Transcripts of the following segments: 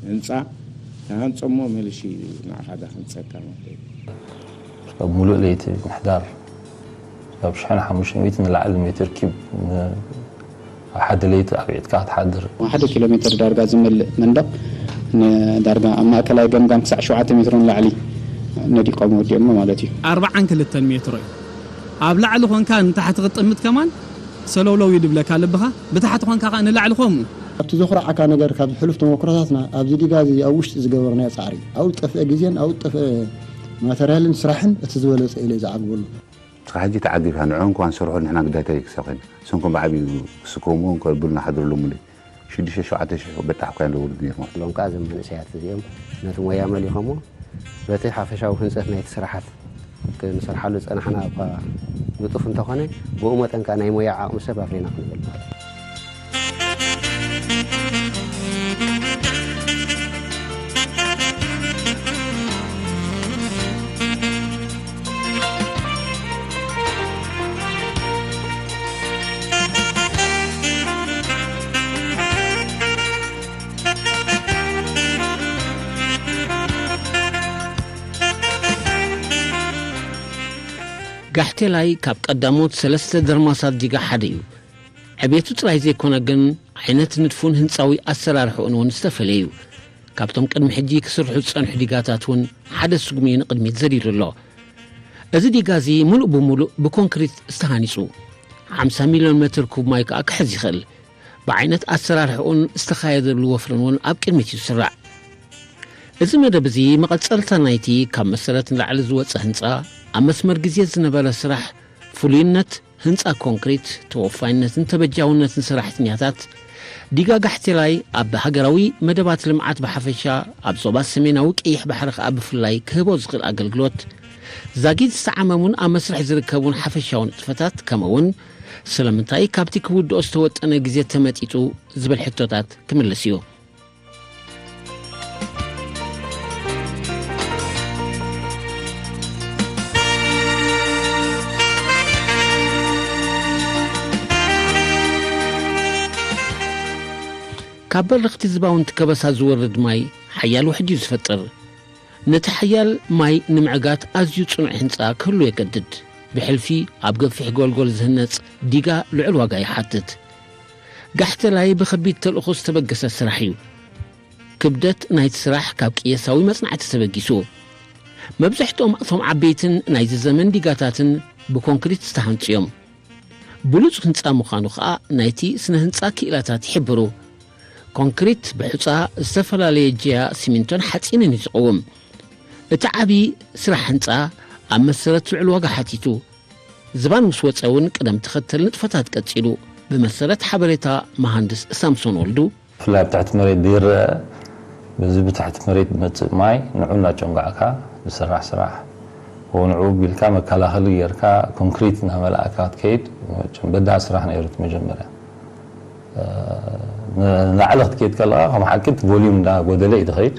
ህንፃ ተሃንፀሞ መልሽ እዩ ንዓኻ ዳህንፀካ ማለት እዩ። ኣብ ሙሉእ ለይቲ ምሕዳር ካብ ሽሕን ሓሙሽተ ሚእትን ንላዕሊ ሜትር ኪብ ን-፣ ኣብ ሓደ ለይቲ ኣብ ዕጥቃ ክትሓድር። ሓደ ኪሎ ሜትር ዳርጋ ዝመልእ መንደቕ ንዳርጋ ኣብ ማእከላይ ገምጋም ክሳዕ ሸውዓተ ሜትሮ ንላዕሊ ነዲቖም ወዲኦሞ ማለት እዩ። ኣርብዓን ክልተን ሜትሮ እዩ። ኣብ ላዕሊ ኾንካ ንታሕቲ ክትጥምት ከማን ሰለውለው እዩ ድብለካ ልብኻ፣ ብታሕቲ ኾንካ ኸኣ ንላዕሊ ኾምኡ። ኣብቲ ዘኹርዓካ ነገር ካብ ሕሉፍ ተመክሮታትና ኣብዚ ዲጋ እዚ ኣብ ውሽጢ ዝገበርናዮ ጻዕሪ ኣብኡ ዝጠፍአ ግዜን ኣብኡ ዝጠፍአ ማተርያልን ስራሕን እቲ ዝበለጸ ኢለ ዝዓግበሉ። እስኻ ሕጂ ተዓጊብካ ንዕኦም ከማን ዝሰርሑ ንሕና ግዳይታ እዩ ክሳብ ኮይና እሶም ከም ብዓብዩ ክስከሙ እንከ ብልና ሓድረሎም ሙሉእ ሽዱሽተ ሸውዓተ ሽሕ በጣሕ እኳ እዮም ዘውርዱ ነይሮም። ሎም ከኣ እዞም መንእሰያት እዚኦም ነቲ ሞያ መሊኾሞ በቲ ሓፈሻዊ ህንጸት ናይቲ ስራሓት ክንሰርሓሉ ዝጸናሕና እኳ ንጡፍ እንተኾነ ብኡ መጠን ከኣ ናይ ሞያ ዓቕሚ ሰብ ኣፍሪና ክንብል ማለት እዩ። ጋሕቴላይ ካብ ቀዳሞት ሰለስተ ደርማሳት ዲጋ ሓደ እዩ። ዕቤቱ ጥራይ ዘይኮነ ግን ዓይነት ንድፉን ህንጻዊ ኣሰራርሕኡን እውን ዝተፈለየ እዩ። ካብቶም ቅድሚ ሕጂ ክስርሑ ዝጸንሑ ዲጋታት እውን ሓደ ስጉሚ ንቕድሚት ዘዲሉ ኣሎ። እዚ ዲጋ እዚ ምሉእ ብምሉእ ብኮንክሪት ዝተሃኒጹ ሓምሳ ሚልዮን ሜትር ኩብ ማይ ከኣ ክሕዝ ይኽእል። ብዓይነት ኣሰራርሕኡን ዝተኻየደሉ ወፍርን እውን ኣብ ቅድሚት እዩ ዝስራዕ። እዚ መደብ እዚ መቐጸልታ ናይቲ ካብ መሰረት ንላዕሊ ዝወጸ ህንጻ ኣብ መስመር ግዜ ዝነበረ ስራሕ ፍሉይነት ህንጻ ኮንክሪት፣ ተወፋይነትን ተበጃውነትን ሰራሕተኛታት ዲጋ ጋሕቴላይ ኣብ ሃገራዊ መደባት ልምዓት ብሓፈሻ ኣብ ዞባ ሰሜናዊ ቀይሕ ባሕሪ ከኣ ብፍላይ ክህቦ ዝኽእል ኣገልግሎት ዛጊድ ዝተዓመሙን ኣብ መስርሕ ዝርከቡን ሓፈሻዊ ንጥፈታት ከምኡውን ስለምንታይ ካብቲ ክውድኦ ዝተወጠነ ግዜ ተመጢጡ ዝብል ሕቶታት ክምልስ እዩ። ካብ በረኽቲ ዝባውንቲ ከበሳ ዝወርድ ማይ ሓያል ውሕጅ እዩ ዝፈጥር። ነቲ ሓያል ማይ ንምዕጋት ኣዝዩ ጽኑዕ ህንጻ ክህሉ የገድድ። ብሕልፊ ኣብ ገፊሕ ጎልጎል ዝህነጽ ዲጋ ልዑል ዋጋ ይሓትት። ጋሕተላይ ብኸቢድ ተልእኾ ዝተበገሰ ስራሕ እዩ። ክብደት ናይቲ ስራሕ ካብ ቅየሳዊ መጽናዕቲ ተበጊሱ። መብዛሕትኦም እቶም ዓበይትን ናይዚ ዘመን ዲጋታትን ብኮንክሪት ዝተሃንጹ እዮም። ብሉጽ ህንጻ ምዃኑ ኸኣ ናይቲ ስነ ህንጻ ክኢላታት ይሕብሩ። ኮንክሪት ብሑጻ ዝተፈላለየ ጀያ፣ ሲሚንቶን ሓጺንን እዩ ዝቐውም። እቲ ዓቢ ስራሕ ህንጻ ኣብ መሰረት ልዑል ዋጋ ሓቲቱ። ዝባን ምስ ወጸ እውን ቅደም ተኸተል ንጥፈታት ቀጺሉ። ብመሰረት ሓበሬታ መሃንድስ ሳምሶን ወልዱ፣ ብፍላይ ኣብ ትሕቲ መሬት ዘይረኣ በዚ ብትሕቲ መሬት ዝመጽእ ማይ ንዑ እናጨንጓዕካ ዝስራሕ ስራሕ፣ ወንዑ ቢልካ መከላኸሊ ጌርካ ኮንክሪት እናመላእካ ክትከይድ መቸም በዳህ ስራሕ ነይሩ እቲ መጀመርያ። ንላዕሊ ክትከይድ ከለኻ ከም ሓቂ እቲ ቮሊዩም እንዳጎደለ እዩ ዝኸይድ፣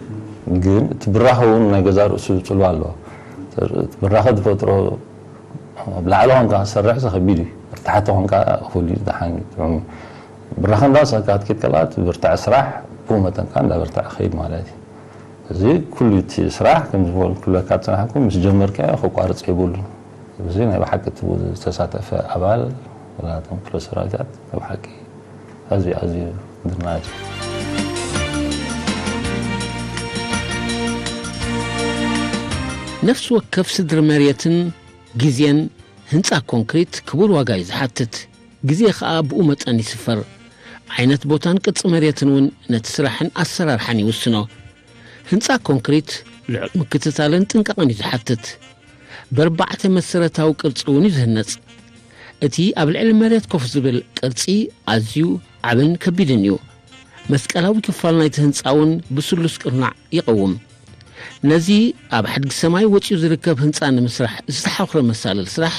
ግን እቲ ብራኸ እውን ናይ ገዛ ርእሱ ጽልዋ ኣለዎ። እቲ ብራኸ ዝፈጥሮ ኣብ ላዕሊ ኮንካ ክትሰርሕ ከቢድ እዩ። ኣብ ታሕቲ ኮንካ እኹል እዩ ዝደሓን እዩ ጥዑም እዩ። ብራኸ እንዳወሰድካ ክትከይድ ከለኻ እቲ ብርትዐ ስራሕ ብኡ መጠን ከኣ እንዳበርትዐ ክኸይድ ማለት እዩ። እዚ ኩሉ እቲ ስራሕ ከምዚ ዝበልኩ ክብለካ ዝጸናሕኩ ምስ ጀመርካዮ ከቋርጽ የብሉን። እዚ ናይ ብሓቂ እቲ ዝተሳተፈ ኣባል ወላ እቶም ክፍለ ሰራዊታት ናይ ብሓቂ ኣዝዩ ኣዝዩ ድናቂ። ነፍሲ ወከፍ ስድሪ መሬትን ግዜን ህንጻ ኮንክሪት ክቡር ዋጋ እዩ ዝሓትት። ግዜ ኸኣ ብኡ መጠን ይስፈር። ዓይነት ቦታን ቅርጺ መሬትን እውን ነቲ ስራሕን ኣሰራርሓን ይውስኖ። ህንጻ ኮንክሪት ልዑል ምክትታልን ጥንቃቕን እዩ ዝሓትት። በርባዕተ መሰረታዊ ቅርጺ እውን እዩ ዝህነጽ። እቲ ኣብ ልዕሊ መሬት ኮፍ ዝብል ቅርጺ ኣዝዩ ዓብን ከቢድን እዩ። መስቀላዊ ክፋል ናይቲ ህንጻ እውን ብስሉስ ቅርናዕ ይቐውም። ነዚ ኣብ ሓድጊ ሰማይ ወጺኡ ዝርከብ ህንጻ ንምስራሕ ዝተሓኹረ መሳለል ስራሕ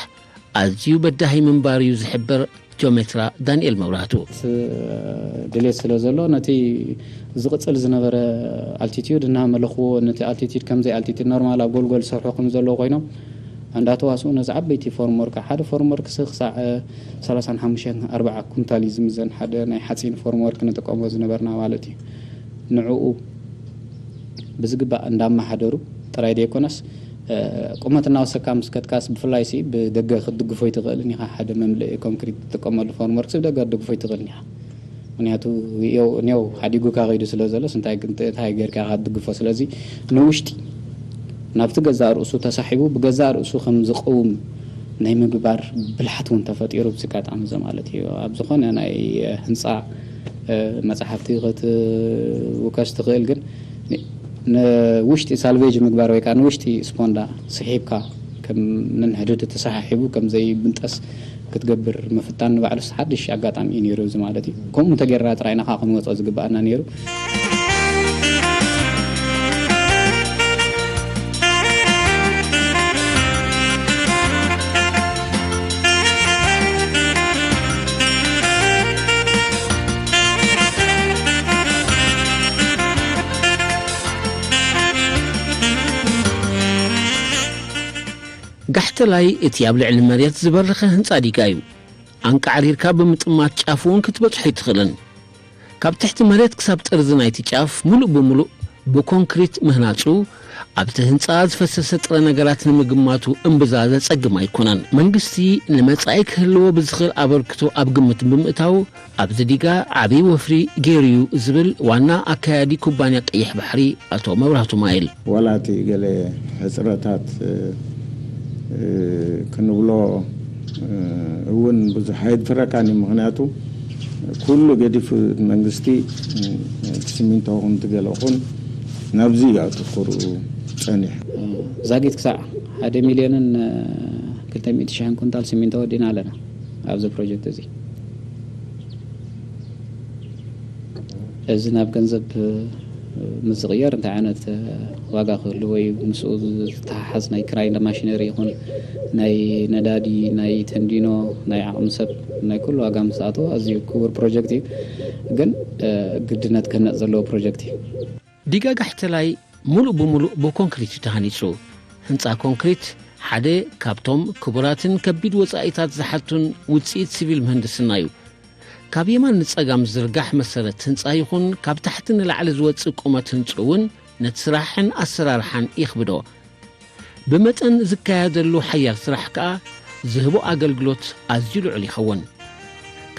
ኣዝዩ በዳሂ ምንባሩ እዩ ዝሕብር ጂኦሜትራ ዳንኤል መብራህቱ። ድሌት ስለ ዘሎ ነቲ ዝቕጽል ዝነበረ ኣልቲቲዩድ እናመለኽዎ፣ ነቲ ኣልቲቲዩድ ከምዘይ ኣልቲቲዩድ ኖርማል ኣብ ጎልጎል ዝሰርሑ ከም ዘለዎ ኮይኖም እንዳተዋስኡ ነዚ ዓበይቲ ፎርምወርክ፣ ሓደ ፎርምወርክ ስ ክሳዕ ሰላሳን ሓሙሽተን ኣርባዓ ኩንታል እዩ ዝምዘን፣ ሓደ ናይ ሓፂን ፎርምወርክ ንጥቀሞ ዝነበርና ማለት እዩ። ንዕኡ ብዝግባእ እንዳመሓደሩ ጥራይ ዘይኮነስ፣ ቁመት እናወሰካ ምስ ከድካስ ብፍላይ ሲ ብደገ ክትድግፎ ይትኽእልን ኢኻ። ሓደ መምልኢ ኮንክሪት ትጥቀመሉ ፎርምወርክስ ብደገ ክትድግፎ ይትኽእልን ኢኻ። ምክንያቱ ኔው ሓዲጉካ ከይዱ ስለ ዘሎስ እንታይ እንታይ ጌርካ ኢኻ ትድግፎ? ስለዚ ንውሽጢ ናብቲ ገዛእ ርእሱ ተሳሒቡ ብገዛእ ርእሱ ከም ዝቐውም ናይ ምግባር ብልሓት እውን ተፈጢሩ ብዚ ኣጋጣሚ እዚ ማለት እዩ። ኣብ ዝኾነ ናይ ህንፃ መፅሓፍቲ ክትውከስ ትኽእል፣ ግን ንውሽጢ ሳልቬጅ ምግባር ወይ ከዓ ንውሽጢ ስፖንዳ ስሒብካ ከም ነንሕድሕዱ ተሰሓሒቡ ከም ዘይብንጠስ ክትገብር ምፍታን ንባዕሉስ ሓድሽ ኣጋጣሚ እዩ ነይሩ እዚ ማለት እዩ። ከምኡ እንተጌርና ጥራይ ኢና ከዓ ክንወፅኦ ዝግባኣና ነይሩ። ጋሕተላይ እቲ ኣብ ልዕሊ መሬት ዝበረኸ ህንጻ ዲጋ እዩ። ኣንቃዕሪርካ ብምጥማት ጫፍ እውን ክትበጽሖ ኣይትኽእልን። ካብ ትሕቲ መሬት ክሳብ ጥርዚ ናይቲ ጫፍ ምሉእ ብምሉእ ብኮንክሪት ምህናጹ፣ ኣብቲ ህንጻ ዝፈሰሰ ጥረ ነገራት ንምግማቱ እምብዛ ዘጸግም ኣይኮነን። መንግስቲ ንመጻኢ ክህልዎ ብዝኽእል ኣበርክቶ ኣብ ግምት ብምእታው፣ ኣብዚ ዲጋ ዓብዪ ወፍሪ ገይሩ እዩ ዝብል ዋና ኣካያዲ ኩባንያ ቀይሕ ባሕሪ ኣቶ መብራህቱ ማይል። ዋላ እቲ ገለ ሕጽረታት፣ እ፣ እ፣ ክንብሎ፣ እ፣ እውን ብዙሕ ኣይድፍረካን እዩ። ምኽንያቱ ኩሉ ገዲፉ መንግስቲ፣ እ፣ እቲ ሲሚንቶ ኹን እቲ ገለ ኹን ናብዚ እዩ ኣተኩሩ ጸኒሑ። ዛጊት ክሳዕ ሓደ ሚልዮንን ክልተ ሚእቲ ሽሕን ኩንታል ሲሚንቶ ወዲና ኣለና ኣብዚ ፕሮጀክት እዚ። እዚ ናብ ገንዘብ ምስ ዝቕየር እንታይ ዓይነት ዋጋ ክህልዎ እዩ? ምስኡ ዝተሓሓዝ ናይ ክራይ ማሽነሪ ይኹን ናይ ነዳዲ፣ ናይ ተንዲኖ፣ ናይ ዓቕሚ ሰብ፣ ናይ ኩሉ ዋጋ ምስ ኣተወ ኣዝዩ ክቡር ፕሮጀክት እዩ። ግን ግድነት ክህነፅ ዘለዎ ፕሮጀክት እዩ። ዲጋ ጋሕተላይ ሙሉእ ብሙሉእ ብኮንክሪት እዩ ተሃኒጹ። ህንጻ ኮንክሪት ሓደ ካብቶም ክቡራትን ከቢድ ወጻኢታት ዝሓቱን ውጽኢት ሲቪል ምህንድስና እዩ። ካብ የማን ንጸጋም ዝርጋሕ መሰረት ህንጻ ይኹን ካብ ታሕቲ ንላዕሊ ዝወጽእ ቁመት ህንጽኡ እውን ነቲ ስራሕን ኣሰራርሓን የኽብዶ። ብመጠን ዝካየደሉ ሓያል ስራሕ ከኣ ዝህቦ ኣገልግሎት ኣዝዩ ልዑል ይኸውን።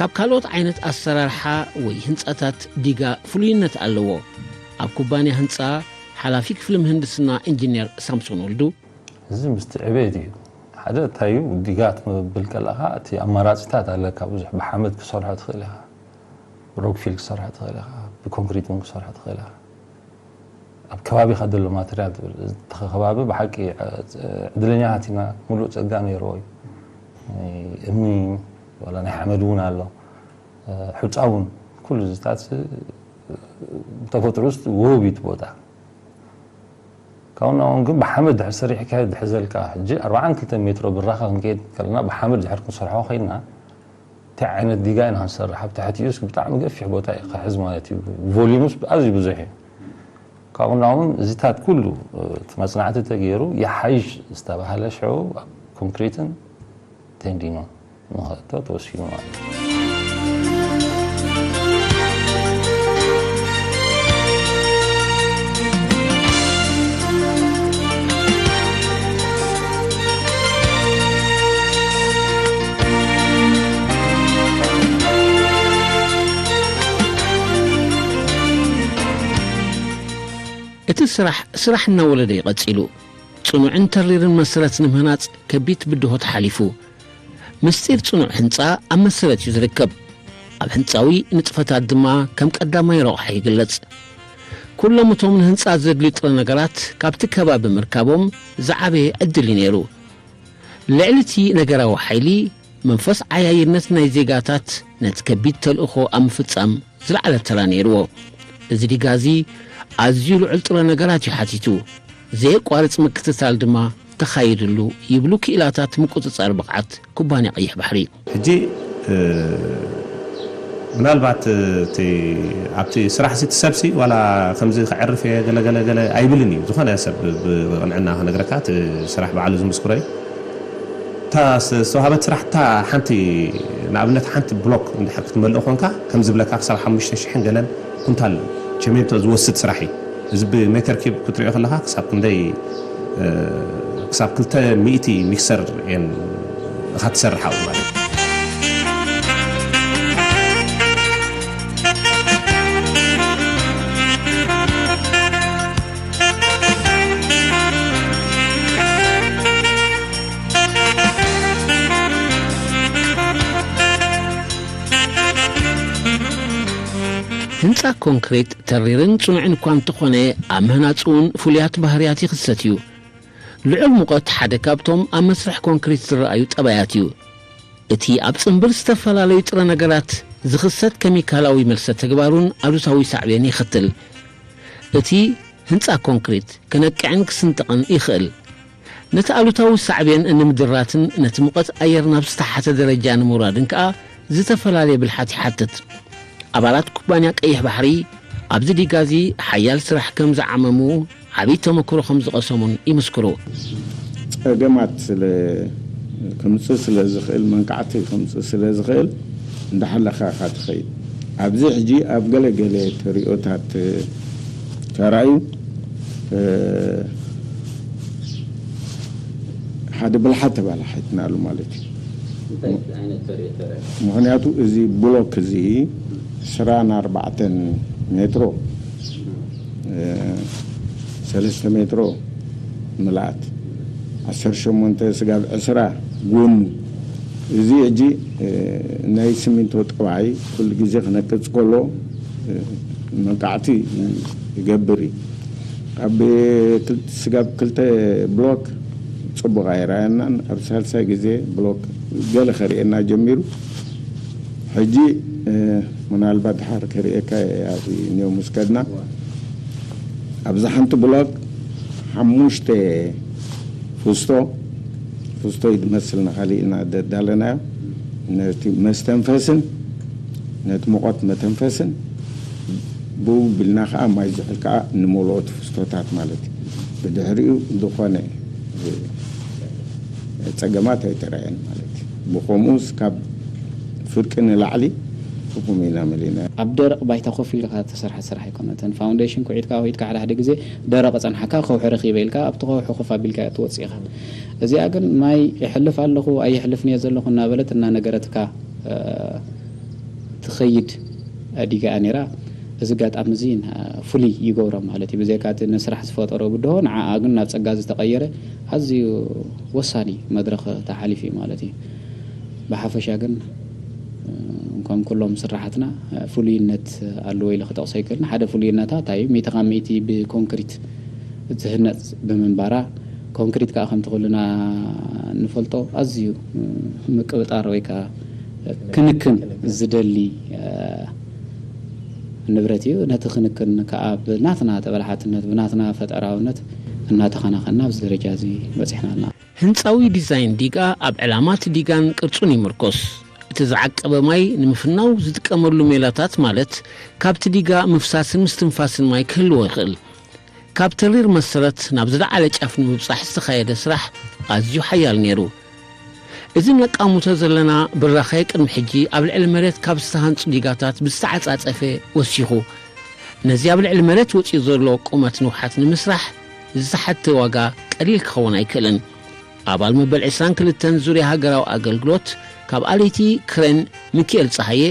ካብ ካልኦት ዓይነት ኣሰራርሓ ወይ ህንጻታት ዲጋ ፍሉይነት ኣለዎ። ኣብ ኩባንያ ህንጻ ሓላፊ ክፍሊ ምህንድስና ኢንጂነር ሳምሶን ወልዱ፣ እዚ ምስቲ ዕቤት እዩ። ሓደ እንታይ እዩ፣ ዲጋ ክትብል ከለኻ እቲ ኣማራጺታት ኣለካ ብዙሕ። ብሓመድ ክሰርሖ ትኽእል ኢኻ፣ ብሮክፊል ክሰርሖ ትኽእል ኢኻ፣ ብኮንክሪት እውን ክሰርሖ ትኽእል ኢኻ። ኣብ ከባቢኻ ዘሎ ማተርያል ትብል። እቲ ከባቢ ብሓቂ ዕድለኛታት ኢና፣ ሙሉእ ጸጋ ነይርዎ እዩ። እምኒ ዋላ ናይ ሓመድ እውን ኣሎ። ሑጻ እውን፣ ኩሉ እዚታት ብተፈጥሮ ውስጥ ውሁብ እዩ እቲ ቦታ። ካብኡ ንኣውን ግን ብሓመድ ድሕር ሰሪሕካ ድሕዘልካ፣ ሕጂ ኣርባዓን ክልተን ሜትሮ ብራኸ ክንከይድ ከለና ብሓመድ ድሕር ክንሰርሖ ኮይንና፣ እንታይ ዓይነት ዲጋ ኢና ክንሰርሕ? ኣብ ትሕቲኡስ ብጣዕሚ ገፊሕ ቦታ እዩ ክሕዝ ማለት እዩ። ቮሊዩምስ ኣዝዩ ብዙሕ እዩ። ካብኡ ንኣውን እዚታት ኩሉ እቲ መጽናዕቲ ተገይሩ ይሓይሽ ዝተባህለ ሽዑ ኣብ ኮንክሪትን ቴንዲኖን ንኸእቶ ተወሲኑ ማለት እዩ። እቲ ስራሕ፣ ስራሕ እናወለደ እዩ ቀጺሉ። ጽኑዕን ተሪርን መሰረት ንምህናጽ ከቢድ ብድሆ ተሓሊፉ። ምስጢር ጽኑዕ ህንጻ ኣብ መሰረት እዩ ዝርከብ። ኣብ ህንጻዊ ንጥፈታት ድማ ከም ቀዳማይ ረቑሓ ይግለጽ። ኩሎም እቶም ንህንጻ ዘድልዩ ጥረ ነገራት ካብቲ ከባቢ ምርካቦም ዝዓበየ ዕድል እዩ ነይሩ። ልዕሊ እቲ ነገራዊ ሓይሊ፣ መንፈስ ዓያይነት ናይ ዜጋታት ነቲ ከቢድ ተልእኾ ኣብ ምፍጻም ዝለዓለ ተራ ነይርዎ። እዚ ዲጋ እዚ ኣዝዩ ልዑል ጥረ ነገራት እዩ ሓቲቱ። ዘየቋርጽ ምክትታል ድማ ተኻይድሉ ይብሉ ክኢላታት ምቁጽጻር ብቕዓት ኩባንያ ቀይሕ ባሕሪ። ሕጂ ምናልባት እቲ ኣብቲ ስራሕ እቲ ሰብሲ ዋላ ከምዚ ክዕርፍ እየ ገለገለገለ ኣይብልን እዩ። ዝኾነ ሰብ ብቕንዕና ክነግረካ እቲ ስራሕ ባዕሉ ዝምስክሮ እዩ። እታ ዝተዋሃበት ስራሕ እታ ሓንቲ ንኣብነት ሓንቲ ብሎክ እንድሕር ክትመልእ ኮንካ ከም ዝብለካ ክሳብ ሓሙሽተ ሽሕን ገለን ኩንታል ቸሜንቶ ዝወስድ ስራሕ እዩ። እዚ ብሜተር ኪብ ክትሪኦ ከለካ ክሳብ ክንደይ ክሳብ ክልተ ሚእቲ ሚክሰር እየን እኻ ትሰርሓ ማለት ህንጻ ኮንክሪት ተሪርን ጽኑዕን እኳ እንተኾነ ኣብ ምህናጽ እውን ፍሉያት ባህርያት ይኽሰት እዩ። ልዑል ሙቐት ሓደ ካብቶም ኣብ መስርሕ ኮንክሪት ዝረኣዩ ጠባያት እዩ። እቲ ኣብ ጽንብል ዝተፈላለዩ ጥረ ነገራት ዝኽሰት ኬሚካላዊ መልሰ ተግባሩን ኣሉታዊ ሳዕቤን የኸትል። እቲ ህንጻ ኮንክሪት ክነቅዕን ክስንጠቕን ይኽእል። ነቲ ኣሉታዊ ሳዕቤን ንምድራትን ነቲ ሙቐት ኣየር ናብ ዝተሓተ ደረጃ ንምውራድን ከኣ ዝተፈላለየ ብልሓት ይሓትት። ኣባላት ኩባንያ ቀይሕ ባሕሪ ኣብዚ ዲጋ እዚ ሓያል ስራሕ ከም ዝዓመሙ ዓብዪ ተመክሮ ከም ዝቐሰሙን ይምስክሩ። ጸገማት ስለ ከምጽእ ስለ ዝኽእል መንቃዕቲ ከምጽእ ስለ ዝኽእል እንዳሓለኻ ኢኻ ትኸይድ። ኣብዚ ሕጂ ኣብ ገለ ገለ ተሪኦታት ተራእዩ ሓደ ብልሓት ተባላሒትናሉ ማለት እዩ። ምክንያቱ እዚ ብሎክ እዚ ዕስራን ኣርባዕተን ሜትሮ ሰለስተ ሜትሮ ምልኣት ዓሰርተ ሸሞንተ ስጋብ ዕስራ ጎኑ እዚ ሕጂ ናይ ስሚንቶ ጠባይ ኩሉ ግዜ ክነቅጽ ከሎ መንቃዕቲ ይገብር እዩ። ካብ ስጋብ ክልተ ብሎክ ጽቡቕ ኣይረኣየናን ኣብ ሳልሳይ ግዜ ብሎክ ገለ ከርእየና ጀሚሩ። ሕጂ ምናልባት ድሓር ከርእየካ እየ ኣብ ኒው ምስ ከድና ኣብዚ ሓንቲ ብሎክ ሓሙሽተ ፍስቶ ፍስቶ እዩ ዝመስል ንኻሊእና ደዳለናዮ ነቲ መስተንፈስን ነቲ ሙቐት መተንፈስን ብኡ ቢልና ከዓ ማይ ዝሕል ከዓ ንመልኦ እቲ ፍስቶታት ማለት እዩ። ብድሕሪኡ ዝኾነ ፀገማት ኣይተረኣየን ማለት እዩ። ብኸምኡስ ካብ ፍርቂ ንላዕሊ ፍኹም ኢና መሊእና። ኣብ ደረቕ ባይታ ኮፍ ኢልካ ተሰርሐ ስራሕ ኣይኮነትን። ፋውንዴሽን ኩዒትካ ውሒድካ ሓደ ሓደ ግዜ ደረቕ ጸንሓካ ከውሒ ረኺበ ኢልካ ኣብቲ ከውሒ ኮፍ ኣቢልካ እያ ትወጽእ ኢኻ። እዚኣ ግን ማይ ይሕልፍ ኣለኹ ኣይሕልፍን እየ ዘለኹ እናበለት እናነገረትካ ትኸይድ ዲጋ እያ ነይራ። እዚ ኣጋጣሚ እዚ ፍሉይ ይገብሮ ማለት እዩ። ብዘይካ እቲ ንስራሕ ዝፈጠሮ ብድሆ ንዓኣ ግን ናብ ጸጋ ዝተቐየረ ኣዝዩ ወሳኒ መድረኽ ተሓሊፉ እዩ ማለት እዩ። ብሓፈሻ ግን ከም ኩሎም ስራሓትና ፍሉይነት ኣለዎ ኢለ ክጠቕሶ ኣይክእልን። ሓደ ፍሉይነታ እንታይ እዩ? ሚእቲ ካብ ሚእቲ ብኮንክሪት ዝህነፅ ብምንባራ ኮንክሪት ከዓ ከምቲ ኩልና ንፈልጦ ኣዝዩ ምቅብጣር ወይ ከዓ ክንክን ዝደሊ ንብረት እዩ። ነቲ ክንክን ከዓ ብናትና ተበላሓትነት ብናትና ፈጠራውነት እናተኸናኸና ኣብዚ ደረጃ እዚ በፂሕና ኣለና። ህንጻዊ ዲዛይን ዲጋ ኣብ ዕላማ እቲ ዲጋን ቅርጹን ይምርኮስ። እቲ ዝዓቀበ ማይ ንምፍናው ዝጥቀመሉ ሜላታት ማለት ካብቲ ዲጋ ምፍሳስን ምስትንፋስን ማይ ክህልዎ ይኽእል። ካብ ተሪር መሰረት ናብ ዝለዓለ ጫፍ ንምብጻሕ ዝተኻየደ ስራሕ ኣዝዩ ሓያል ነይሩ። እዚ ነቃምቶ ዘለና ብራኸ ቅድሚ ሕጂ ኣብ ልዕሊ መሬት ካብ ዝተሃንጹ ዲጋታት ብዝተዓጻጸፈ ወሲኹ። ነዚ ኣብ ልዕሊ መሬት ወጺኡ ዘሎ ቁመት ንውሓት ንምስራሕ ዝተሓተ ዋጋ ቀሊል ክኸውን ኣይክእልን። ኣባል መበል ዕስራን ክልተን ዙርያ ሃገራዊ ኣገልግሎት ካብ ኣለይቲ ክሬን ሚኪኤል ጸሃየ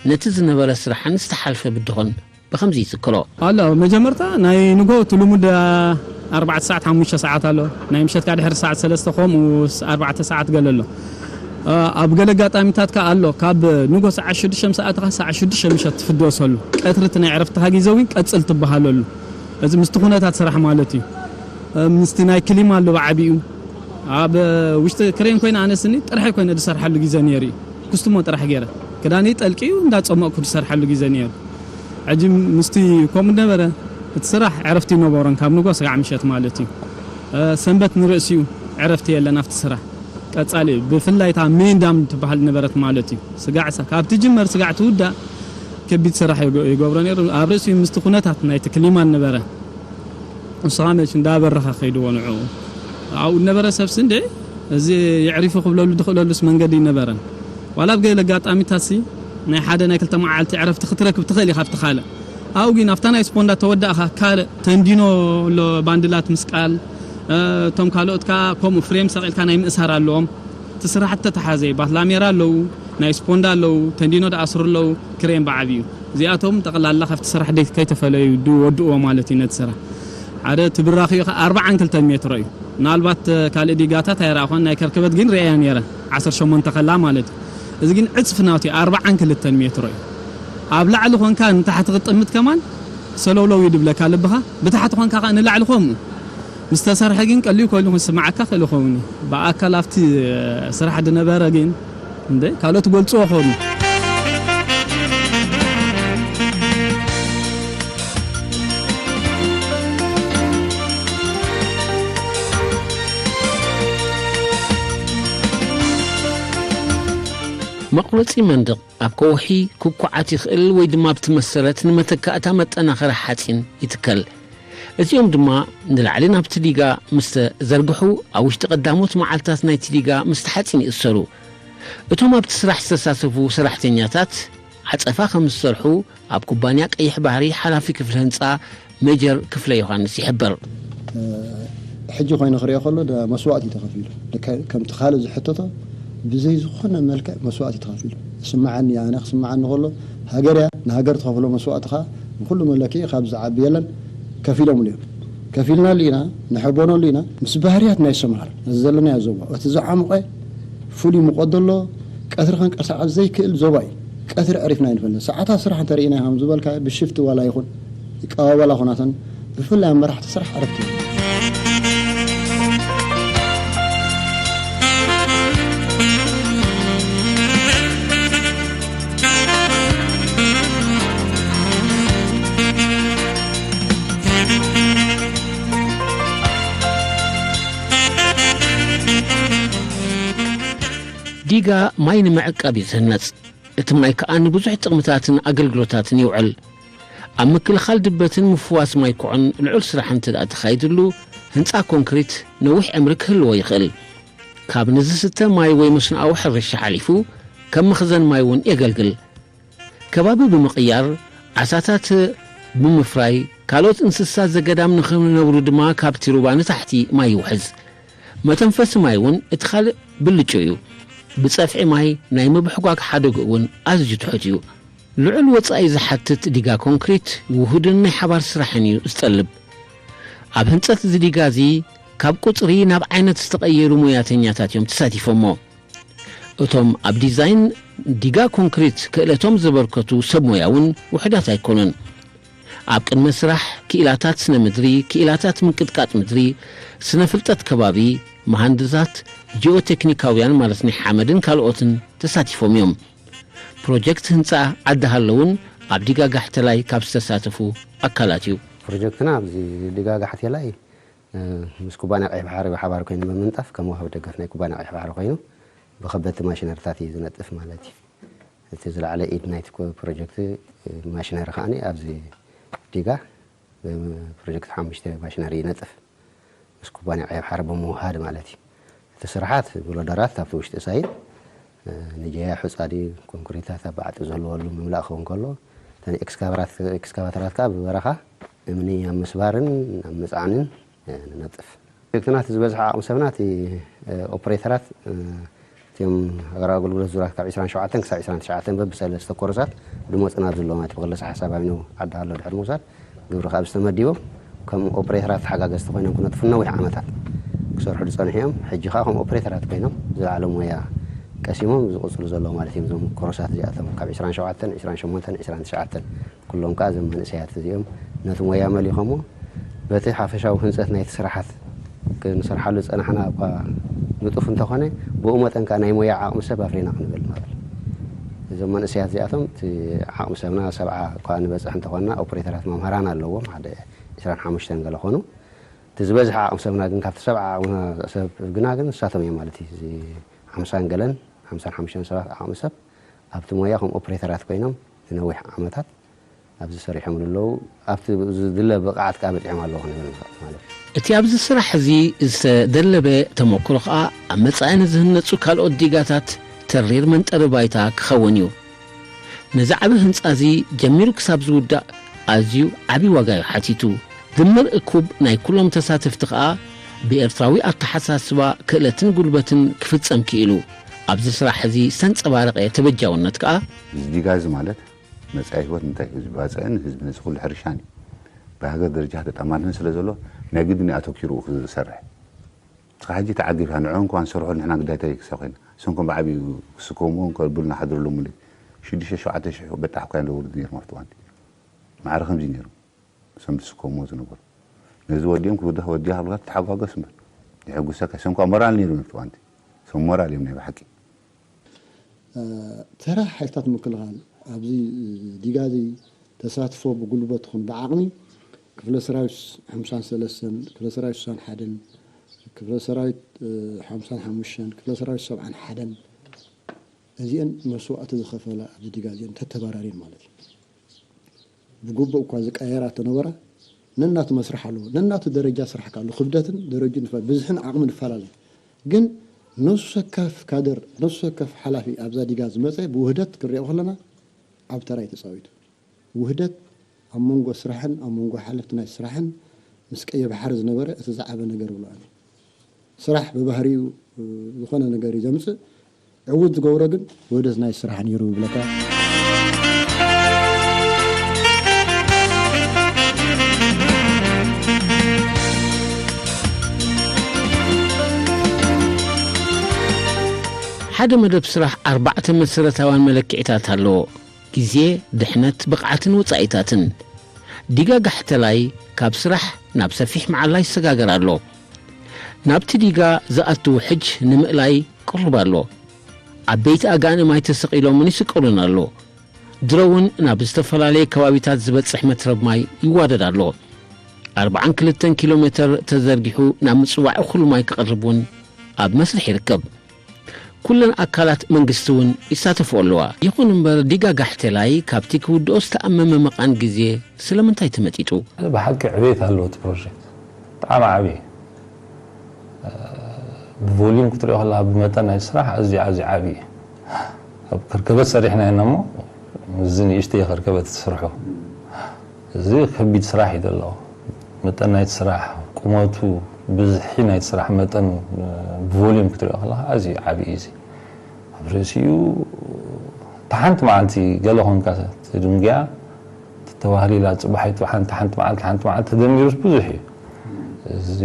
ነቲ ዝነበረ ስራሕን ዝተሓልፈ ብድሆን ብኸምዚ ይዝክሮ። ኣሎ መጀመርታ ናይ ንግሆ እቲ ልሙድ ኣርባዕተ ሰዓት ሓሙሽተ ሰዓት ኣሎ ናይ ምሸት ከዓ ድሕሪ ሰዓት ሰለስተ ከምኡ ኣርባዕተ ሰዓት ገለ ኣሎ ኣብ ገለ ኣጋጣሚታት ከዓ ኣሎ ካብ ንግሆ ሰዓት ሽዱሽተ ምስ ኣተኻ ሰዓት ሽዱሽተ ምሸት ትፍደሰሉ ቀትሪ እቲ ናይ ዕረፍትኻ ግዜ እውን ቀፅል ትበሃለሉ እዚ ምስቲ ኩነታት ስራሕ ማለት እዩ ምስቲ ናይ ክሊማ ኣሎ ብዓቢኡ ኣብ ውሽጢ ክሬን ኮይነ ኣነስኒ ጥርሐ ኮይነ ዝሰርሓሉ ግዜ ነይሩ እዩ ኩስትሞ ጥራሕ ገይረ ክዳነይ ጠልቅዩ እንዳፀመቕኩ ዝሰርሓሉ ግዜ ነይሩ ሕጂ ምስቲ ከምኡ ነበረ፣ እቲ ስራሕ ዕረፍቲ ነበሮን ካብ ንጎ ስጋዕ ምሸት ማለት እዩ። ሰንበት ንርእሲኡ ዕረፍቲ የለን ኣብቲ ስራሕ። ቀጻሊ ብፍላይ እታ ሜን ዳም ትበሃል ነበረት ማለት እዩ። ስጋዕ ካብ ትጅመር ስጋዕ ትውዳእ ከቢድ ስራሕ ይገብሮ ነይሩ። ኣብ ርእሲኡ ምስቲ ኩነታት ናይቲ ክሊማን ነበረ። ንስኻ መች እንዳበረኻ ከይድዎ ንዕኡ ኣብኡ ነበረ ሰብሲ እንደ እዚ የዕሪፉ ክብለሉ ዝኽእለሉስ መንገዲ ይነበረን። ዋላ ኣብ ገለ ኣጋጣሚታሲ ናይ ሓደ ናይ ክልተ መዓልቲ ዕረፍቲ ክትረክብ ትኽእል ኢኻ ኣብቲ ካልእ። ኣብኡ ግን ኣብታ ናይ ስፖንዳ ተወዳእኻ ካልእ ተንዲኖ ኣሎ ባንድላት ምስቃል፣ እቶም ካልኦት ከኣ ከምኡ ፍሬም ሰቒልካ ናይ ምእሳር ኣለዎም። እቲ ስራሕ እተተሓዘ ባትላሜራ ኣለዉ፣ ናይ ስፖንዳ ኣለዉ፣ ተንዲኖ ደኣስሩ ኣለዉ፣ ክሬን ብዓብዩ። እዚኣቶም ጠቕላላ ካብቲ ስራሕ ደይ ከይተፈለዩ ድወድእዎ ማለት እዩ ነቲ ስራሕ። ሓደ እቲ ብራኺኡ ኸዓ ኣርብዓን ክልተን ሜትሮ እዩ። ምናልባት ካልእ ዲጋታት ኣይረኣኹን፣ ናይ ከርከበት ግን ርእያ ነይረ፣ ዓሰርተ ሸሞንተ ከላ ማለት እዩ። እዚ ግን ዕጽፊ ናቱ እዩ፣ ኣርብዓን ክልተን ሜትሮ እዩ። ኣብ ላዕሊ ኾንካ ንታሕቲ ክትጥምት ከማን ሰለውለው እዩ ድብለካ ልብኻ፣ ብታሕቲ ኾንካ ኸዓ ንላዕሊ ከምኡ። ምስ ተሰርሐ ግን ቀሊል ኮይኑ ክስምዓካ ክእል ይኸውን እዩ። ብኣካል ኣብቲ ስራሕ ዝነበረ ግን እንደ ካልኦት ገልጽዎ ኾኑ። መቑረጺ መንደቕ ኣብ ከውሒ ክኳዓት ይኽእል ወይ ድማ ኣብቲ መሰረት ንመተካእታ መጠናኸሪ ሓጺን ይትከል። እዚኦም ድማ ንላዕሊ ናብቲ ዲጋ ምስ ተዘርግሑ ኣብ ውሽጢ ቀዳሞት መዓልታት ናይቲ ዲጋ ምስቲ ሓጺን ይእሰሩ። እቶም ኣብቲ ስራሕ ዝተሳተፉ ሰራሕተኛታት ዓጸፋ ከም ዝሰርሑ ኣብ ኩባንያ ቀይሕ ባሕሪ ሓላፊ ክፍሊ ህንጻ ሜጀር ክፍለ ዮሃንስ ይሕብር። ሕጂ ኮይኑ ክሪኦ ከሎ መስዋእቲ እዩ ተኸፊሉ። ከምቲ ካልእ ዝሕተቶ ብዘይ ዝኾነ መልክዕ መስዋእቲ እዩ ተኸፊሉ። ይስምዓኒ ኣነ ክስምዓኒ ከሎ ሃገር እያ፣ ንሃገር ትኸፍሎ መስዋእቲ ኸዓ ብኩሉ መለክዒ ካብ ዝዓቢ የለን። ከፊሎምሉ እዮም። ከፊልናሉ ኢና፣ ንሕበነሉ ኢና። ምስ ባህርያት ናይ ሶማል እዚ ዘለናዮ ዞባ እቲ ዝዓሙቐ ፍሉይ ሙቐት ዘሎ ቀትሪ ከንቀሳቐስ ዘይክእል ዞባ እዩ። ቀትሪ ዕሪፍና ኣይንፈልጥን። ሰዓታት ስራሕ እንተርኢና ከም ዝበልካ ብሽፍቲ ዋላ ይኹን ይቀባበላ ኩናተን ብፍላይ ኣብ መራሕቲ ስራሕ ዕረፍቲ ዲጋ ማይ ንምዕቃብ እዩ ዝህነጽ። እቲ ማይ ከኣ ንብዙሕ ጥቕምታትን ኣገልግሎታትን ይውዕል። ኣብ ምክልኻል ድበትን ምፍዋስ ማይ ኩዕን ልዑል ስራሕ እንተ ደኣ ተኻይድሉ፣ ህንጻ ኮንክሪት ነዊሕ ዕምሪ ክህልዎ ይኽእል። ካብ ንዝስተ ማይ ወይ መስኖኣዊ ሕርሻ ሓሊፉ፣ ከም መኽዘን ማይ እውን የገልግል። ከባቢ ብምቕያር፣ ዓሳታት ብምፍራይ፣ ካልኦት እንስሳ ዘገዳም ንኽነብሩ ድማ ካብቲ ሩባ ንታሕቲ ማይ ይውሕዝ። መተንፈሲ ማይ እውን እቲ ካልእ ብልጩ እዩ። ብጸፍዒ ማይ ናይ ምብሕጓግ ሓደግኡ እውን ኣዝዩ ትሑት እዩ። ልዑል ወጻኢ ዝሓትት ዲጋ ኮንክሪት ውሁድን ናይ ሓባር ስራሕን እዩ ዝጠልብ። ኣብ ህንጸት እዚ ዲጋ እዚ ካብ ቁጽሪ ናብ ዓይነት ዝተቐየሩ ሞያተኛታት እዮም ተሳቲፎሞ። እቶም ኣብ ዲዛይን ዲጋ ኮንክሪት ክእለቶም ዘበርከቱ ሰብ ሞያ እውን ውሑዳት ኣይኮኑን። ኣብ ቅድመ ስራሕ ክኢላታት ስነ ምድሪ፣ ክኢላታት ምንቅጥቃጥ ምድሪ፣ ስነ ፍልጠት ከባቢ፣ መሃንድሳት ጂኦቴክኒካውያን ማለት ናይ ሓመድን ካልኦትን ተሳቲፎም እዮም። ፕሮጀክት ህንፃ ዓዲ ሃሎ እውን ኣብ ዲጋ ጋሕተላይ ካብ ዝተሳተፉ ኣካላት እዩ። ፕሮጀክትና ኣብዚ ዲጋ ጋሕቴላይ ምስ ኩባንያ ቀይሕ ባሕሪ ብሓባር ኮይኑ ብምንጣፍ ከም ወሃቢ ደገፍ ናይ ኩባንያ ቀይሕ ባሕሪ ኮይኑ ብከበድቲ ማሽነሪታት እዩ ዝነጥፍ ማለት እዩ። እቲ ዝለዓለ ኢድ ናይቲ ፕሮጀክት ማሽነሪ ከዓኒ ኣብዚ ዲጋ ፕሮጀክት ሓሙሽተ ማሽነሪ ይነጥፍ ምስ ኩባንያ ቀይሕ ባሕሪ ብምውሃድ ማለት እዩ። እቲ ስርሓት ብሎደራት ካብቲ ውሽጢ ሳይት ንጀያ ሑፃ ድዩ ኮንክሪታት ኣብ ዓጢ ዝህልወሉ ምምላእ ክኸውን ከሎ እተን ኤክስካቫተራት ከዓ ብበረኻ እምኒ ኣብ ምስባርን ኣብ ምፅዓንን ንነጥፍ። ፕሮጀክትና እቲ ዝበዝሐ ዓቕሚ ሰብና እቲ ኦፕሬተራት እቲኦም ሃገራዊ ኣገልግሎት ዙራት ካብ ዕስራን ሸውዓተን ክሳብ ዕስራን ትሽዓተን በብሰለስተ ኮርሳት ድመፁና ዘለዉ ማለት ብክልሰ ሓሳብ ኣይኑ ዓዲ ሃሎ ድሕሪ ምውሳድ ግብሪ ካብ ዝተመዲቦም ከም ኦፕሬተራት ተሓጋገዝቲ ኮይኖም ክነጥፉ ነዊሕ ዓመታት ክሰርሑ ዝፀንሑ እዮም። ሕጂ ከዓ ከም ኦፕሬተራት ኮይኖም ዝለዓለ ሞያ ቀሲሞም ዝቕፅሉ ዘለዉ ማለት እዮም። እዞም ኮርሳት እዚኣቶም ካብ ዕስራን ሸውዓተን፣ ዕስራን ሸሞንተን፣ ዕስራን ትሽዓተን ኩሎም ከዓ እዞም መንእሰያት እዚኦም ነቲ ሞያ መሊኾሞ በቲ ሓፈሻዊ ህንፀት ናይቲ ስራሓት ክንሰርሓሉ ዝፀናሕና እኳ ንጡፍ እንተኾነ ብኡ መጠን ከዓ ናይ ሞያ ዓቕሚ ሰብ ኣፍሪና ክንብል ንኽእል። እዞም መንእሰያት እዚኣቶም እቲ ዓቕሚ ሰብና ሰብዓ እኳ ንበፅሕ እንተኾንና ኦፕሬተራት መምህራን ኣለዎም። ሓደ ዕስራን ሓሙሽተን ገለ ኾኑ። እቲ ዝበዝሐ ዓቕሚ ሰብና ግን ካብቲ ሰብዓ ዓቕሚ ሰብ ግና ግን ንሳቶም እዮም ማለት እዩ። እዚ ሓምሳን ገለን ሓምሳን ሓሙሽተን ሰባት ዓቕሚ ሰብ ኣብቲ ሞያ ከም ኦፕሬተራት ኮይኖም ንነዊሕ ዓመታት ኣብዚ ሰሪሖም ኣለዉ። ኣብቲ ዝድለ ብቕዓት ከኣ በጺሖም ኣለዉ ክንብል ንኽእል ማለት እዩ። እቲ ኣብዚ ስራሕ እዚ ዝተደለበ ተመክሮ ከኣ ኣብ መጻኢ ንዝህነጹ ካልኦት ዲጋታት ተሪር መንጠሪ ባይታ ክኸውን እዩ። ነዚ ዓቢ ህንጻ እዚ ጀሚሩ ክሳብ ዝውዳእ ኣዝዩ ዓቢ ዋጋ እዩ ሓቲቱ። ድምር እኩብ ናይ ኩሎም ተሳተፍቲ ከኣ ብኤርትራዊ ኣተሓሳስባ ክእለትን ጉልበትን ክፍጸም ክኢሉ። ኣብዚ ስራሕ እዚ ዝተንጸባረቐ ተበጃውነት ከኣ እዚ ዲጋ እዚ ማለት መጻኢ ህይወት እንታይ ህዝቢ ባጽዕን ህዝቢ ነዚ ኩሉ ሕርሻን እዩ። ብሃገር ደረጃ ተጣማርነት ስለ ዘሎ ናይ ግድን እዩ ኣተኪሩ ክሰርሕ። እስኻ ሕጂ ተዓጊብካ ንዕኦም ከማን ዝሰርሑ ንሕና ግዳይታይ ክሳ ኮይና እሶም ከም ብዓብዩ ክስከምዎ ከብሉና ሓድርሎም ሙሉ ሽዱሽተ ሸውዓተ ሽሕ በጣሕ እኳ እዮም ዘውርዱ ነይሮም ኣብቲ እዋንቲ። ማዕረ ከምዚ ነይሩ እሶም ዝስከምዎ ዝነበሩ ነዚ ወዲኦም ክውዳእ ወዲያ ክብልካ ትተሓጓገስ እምበር ይሕጉሰካ እሶም ከ ሞራል ነይሩ ኣብቲ እዋንቲ እሶም ሞራል እዮም ናይ ብሓቂ። ተራ ሓይልታት ምክልኻል ኣብዚ ዲጋ እዚ ተሳትፎ ብጉልበት ይኹን ብዓቕሚ ክፍለ ሰራዊት ሓምሳን ሰለስተን፣ ክፍለ ሰራዊት ስሳን ሓደን፣ ክፍለ ሰራዊት ሓምሳን ሓሙሽተን፣ ክፍለ ሰራዊት ሰብዓን ሓደን እዚአን መስዋእቲ ዝኸፈላ ኣብዚ ዲጋ እዚአን ተተባራሪን ማለት እዩ። ብግቡእ እኳ ዝቀየራ ተነበራ ነናቱ መስርሕ ኣለዎ። ነናቱ ደረጃ ስራሕ ኣሎ። ክብደትን ደረጁ ብዝሕን ዓቕሚ ንፈላለ። ግን ነፍሲ ወከፍ ካድር፣ ነፍሲ ወከፍ ሓላፊ ኣብዛ ዲጋ ዝመፀ ብውህደት ክንሪኦ ከለና ዓቢ ተራ እዩ ተፃዊቱ። ውህደት ኣብ መንጎ ስራሕን ኣብ መንጎ ሓለፍቲ ናይ ስራሕን ምስ ቀይሕ ባሕሪ ዝነበረ እቲ ዝዓበ ነገር ብሎ ኣነ። ስራሕ ብባህሪኡ ዝኾነ ነገር እዩ ዘምፅእ። ዕውት ዝገብሮ ግን ውህደት ናይ ስራሕ ነይሩ ይብለካ። ሓደ መደብ ስራሕ ኣርባዕተ መሰረታውያን መለክዒታት ኣለዎ። ግዜ፣ ድሕነት፣ ብቕዓትን ወጻኢታትን። ዲጋ ጋሕተላይ ካብ ስራሕ ናብ ሰፊሕ መዓላ ይሰጋገር ኣሎ። ናብቲ ዲጋ ዝኣትው ሕጅ ንምእላይ ቅሩብ ኣሎ። ዓበይቲ ኣጋንማይ ተሰቒሎምን ይስቀሉን ኣሎ። ድሮ እውን ናብ ዝተፈላለየ ከባቢታት ዝበጽሕ መትረብ ማይ ይዋደድ ኣሎ። ኣርብዓን ክልተን ኪሎ ሜተር ተዘርጊሑ ናብ ምጽዋዕ እኹል ማይ ክቕርብ እውን ኣብ መስርሕ ይርከብ። ኩለን ኣካላት መንግስቲ እውን ይሳተፍኦ ኣለዋ። ይኹን እምበር ዲጋ ጋሕቴላይ ካብቲ ክውድኦ ዝተኣመመ መቓን ግዜ ስለምንታይ ተመጢጡ? ብሓቂ ዕቤት ኣለዎ እቲ ፕሮጀክት። ብጣዕሚ ዓብዪ። ብቮሊዩም ክትሪኦ ከለኻ ብመጠን ናይ ስራሕ ኣዝዩ ኣዝዩ ዓብዪ እዩ። ኣብ ከርከበት ሰሪሕናዮ ኢና እሞ ምስዚ ንእሽተይ ከርከበት ትስርሑ። እዚ ከቢድ ስራሕ እዩ ዘለዎ። መጠን ናይቲ ስራሕ፣ ቁመቱ፣ ብዝሒ ናይቲ ስራሕ መጠን ብቮሊዩም ክትሪኦ ከለኻ ኣዝዩ ዓብዪ እዩ። እዚ ኣብ ርእሲኡ እታ ሓንቲ መዓልቲ ገለ ኮንካ ትድንጉያ ተተባህሊላ ጽባሒቱ ሓንቲ ሓንቲ መዓልቲ ሓንቲ መዓልቲ ተደሚሩስ ብዙሕ እዩ። እዚ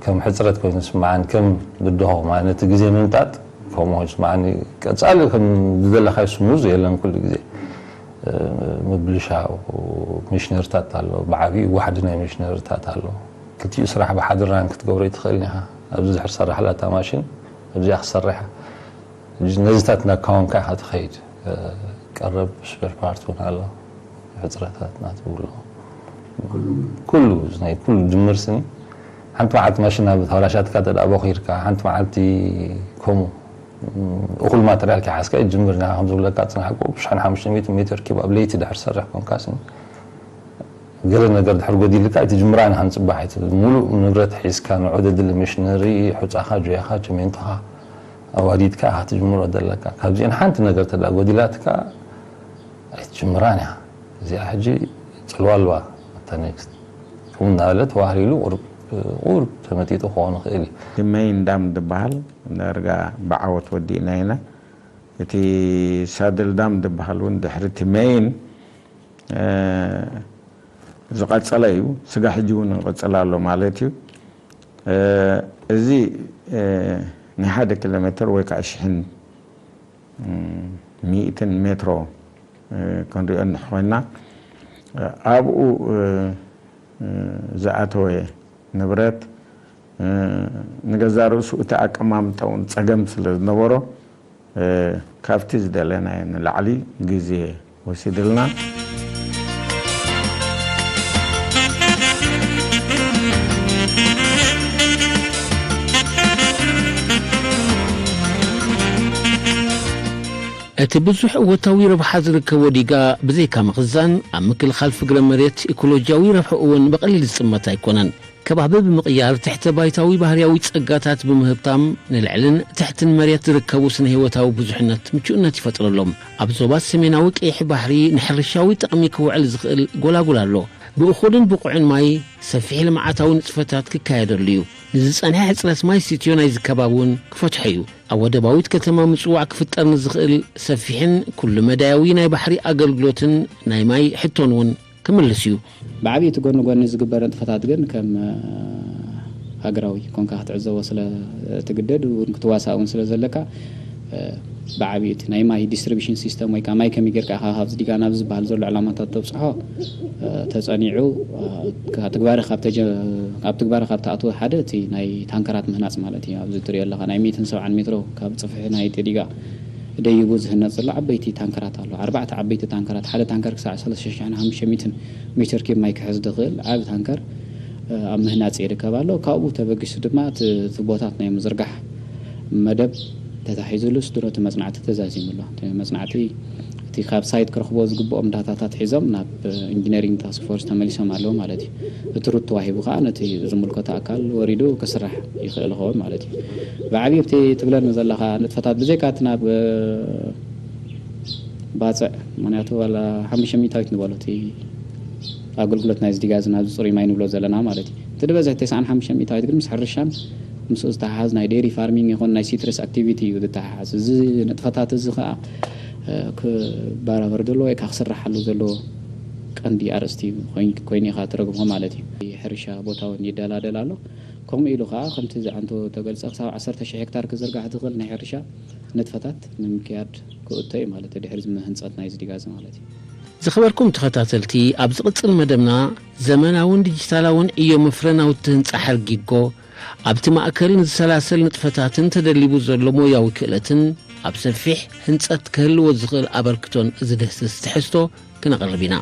ከም ሕጽረት ኮይኑ ዝስምዓኒ ከም ብድሆ ማለት ነቲ ግዜ ምምጣጥ ከምኡ ኮይኑ ዝስምዓኒ ቀጻሊ ከም ዝደለኻዮ ስሙዝ የለን ኩሉ ግዜ ምብልሻው ሚሽነርታት ኣሎ ብዓብዩ ዋሕዲ ናይ ሚሽነርታት ኣሎ ክልቲኡ ስራሕ ብሓደ ራን ክትገብሮ ይትኽእል ኢኻ ኣብዚ ድሕር ሰራሕላ እታ ማሽን ኣብዚኣ ክሰርሕ ነዚታት እናካወንካ ኢኻ ትኸይድ ቀረብ ስፔር ፓርት እውን ኣሎ ሕፅረታት ናትብሎ ኩሉ ናይ ኩሉ ድምር ስኒ ሓንቲ መዓልቲ ማሽን ናብ ተበላሻትካ ተዳ ቦኺርካ ሓንቲ መዓልቲ ከምኡ እኹል ማተርያል ከይሓዝካ ይጅምር ኢና ከም ዝብለካ ፅናሕቁ ብሽሕን ሓሙሽተ ሚእቲ ሜትር ኪብ ኣብ ለይቲ ድሕር ሰርሕ ኮንካ ስኒ ገለ ነገር ድሕር ጎዲልካ ኣይትጅምራን ኢኻ ንፅባሕ ኣይትብል ሙሉእ ንብረት ሒዝካ ንዑ ደድሊ ሚሽነሪ ሑፃኻ ጆያኻ ቸሜንቶኻ ኣዋዲድካ ኢኻ ትጅምሮ ዘለካ ካብዚአን ሓንቲ ነገር ተዳ ጎዲላትካ ኣይትጅምራን ኢኻ እዚኣ ሕጂ ፅልዋ ኣልባ እታ ኔክስት ከምኡ እናበለ ተዋህሊሉ ቁሩብ ቁሩብ ተመጢጡ ክኸውን ይኽእል እዩ እቲ መይን ዳም ዝበሃል ዳርጋ ብዓወት ወዲእና ኢና እቲ ሳድል ዳም ዝበሃል እውን ድሕሪ እቲ መይን ዝቐጸለ እዩ። ስጋዕ ሕጂ እውን ይቕጽል ኣሎ ማለት እዩ። እዚ ናይ ሓደ ኪሎ ሜትር ወይ ከዓ ሽሕን ሚእትን ሜትሮ ክንሪኦ እንድሕር ኮይንና ኣብኡ ዝኣተወ ንብረት ንገዛእ ርእሱ እቲ ኣቀማምጣ እውን ጸገም ስለ ዝነበሮ ካብቲ ዝደለናዮ ንላዕሊ ግዜ ወሲድልና። እቲ ብዙሕ እወታዊ ረብሓ ዝርከቦ ዲጋ ብዘይካ ምኽዛን፣ ኣብ ምክልኻል ፍግረ መሬት ኢኮሎጂያዊ ረብሓ እውን ብቐሊል ዝጥመት ኣይኮነን። ከባቢ ብምቕያር ትሕተ ባይታዊ ባህርያዊ ጸጋታት ብምህብታም፣ ንልዕልን ትሕትን መሬት ዝርከቡ ስነ ህይወታዊ ብዙሕነት ምቹእነት ይፈጥረሎም። ኣብ ዞባ ሰሜናዊ ቀይሕ ባሕሪ ንሕርሻዊ ጥቕሚ ክውዕል ዝኽእል ጎላጉል ኣሎ። ብእኹልን ብቑዕን ማይ ሰፊሕ ልምዓታዊ ንጥፈታት ክካየደሉ እዩ። ንዝጸንሐ ሕጽረት ማይ ስትዮ ናይዚ ከባቢ እውን ክፈትሖ እዩ። ኣብ ወደባዊት ከተማ ምጽዋዕ ክፍጠር ንዝኽእል ሰፊሕን ኩሉ መዳያዊ ናይ ባሕሪ ኣገልግሎትን ናይ ማይ ሕቶን እውን ክምልስ እዩ። ብዓብዪ እቲ ጎኒ ጎኒ ዝግበር ንጥፈታት ግን ከም ሃገራዊ ኮንካ ክትዕዘቦ ስለ ትግደድ እውን ክትዋሳእ እውን ስለ ዘለካ ብዓብዪ እቲ ናይ ማይ ዲስትሪቢሽን ሲስተም ወይ ከዓ ማይ ከመይ ጌርካ ኢኻ ካብዚ ዲጋ ናብ ዝበሃል ዘሎ ዕላማታት ተብፅሖ ተፀኒዑ ካብ ትግባረ ካብ ተጀ- ካብ ትግባረ ካብ ተኣትወ ሓደ እቲ ናይ ታንከራት ምህናፅ ማለት እዩ። ኣብዚ ትሪኦ ኣለኻ ናይ ሚእትን ሰብዓን ሜትሮ ካብ ፅፍሒ ናይ እቲ ዲጋ ደይቡ ዝህነፅ ዘሎ ዓበይቲ ታንከራት ኣሎ። ኣርባዕተ ዓበይቲ ታንከራት፣ ሓደ ታንከር ክሳዕ ሰለስተ ሽሕን ሓሙሽተ ሚእትን ሜትር ኪብ ማይ ክሕዝ ዝኽእል ዓቢ ታንከር ኣብ ምህናፅ ይርከብ ኣሎ። ካብኡ ተበጊሱ ድማ እቲ ቱቦታት ናይ ምዝርጋሕ መደብ ተታሒዙሉ ስድሮ እቲ መፅናዕቲ ተዛዚሙ ኣሎ። እቲ መፅናዕቲ እቲ ካብ ሳይት ክረኽቦ ዝግብኦም ዳታታት ሒዞም ናብ ኢንጂነሪንግ ታስክ ፎርስ ተመሊሶም ኣለዉ ማለት እዩ። እቲ ሩት ተዋሂቡ ከዓ ነቲ ዝምልከቶ ኣካል ወሪዱ ክስራሕ ይኽእል ይኸውን ማለት እዩ። ብዓብዪ ኣብቲ ትብለኒ ዘለኻ ንጥፈታት ብዘይካ እቲ ናብ ባፅዕ ምክንያቱ ዋላ ሓሙሽተ ሚእታዊት ንበሎ እቲ ኣገልግሎት ናይ ዝዲጋዝን ኣብዚ ፅሩይ ማይ ንብሎ ዘለና ማለት እዩ። እቲ ዝበዝሕ ተስዓን ሓሙሽተ ሚእታዊት ግን ምስ ሕርሻን ምስኡ ዝተሓሓዝ ናይ ዴሪ ፋርሚንግ ይኹን ናይ ሲትረስ ኣክቲቪቲ እዩ ዝተሓሓዝ። እዚ ንጥፈታት እዚ ከዓ ክበራበር ዘለዎ ወይ ከዓ ክስራሓሉ ዘለዎ ቀንዲ ኣርእስቲ ኮይኑ ኢኻ ትረግሞ ማለት እዩ። ሕርሻ ቦታ እውን ይደላደል ኣሎ። ከምኡ ኢሉ ከዓ ከምቲ ዝዓንቶ ተገልፀ ክሳብ ዓሰርተ ሽሕ ሄክታር ክዝርጋሕ ዝኽእል ናይ ሕርሻ ንጥፈታት ንምክያድ ክእቶ እዩ ማለት እዩ። ድሕሪ ህንፀት ናይ ዝዲጋዝ ማለት እዩ። ዝኸበርኩም ተኸታተልቲ፣ ኣብ ዝቕጽል መደብና ዘመናውን ዲጂታላውን ዕዮ መፍረ ናውቲ ህንጻ ሓርጊጎ ኣብቲ ማእከል ንዝሰላሰል ንጥፈታትን ተደሊቡ ዘሎ ሞያዊ ክእለትን ኣብ ሰፊሕ ህንጸት ክህልዎ ዝኽእል ኣበርክቶን ዝድህስስ ትሕዝቶ ክነቕርብ ኢና።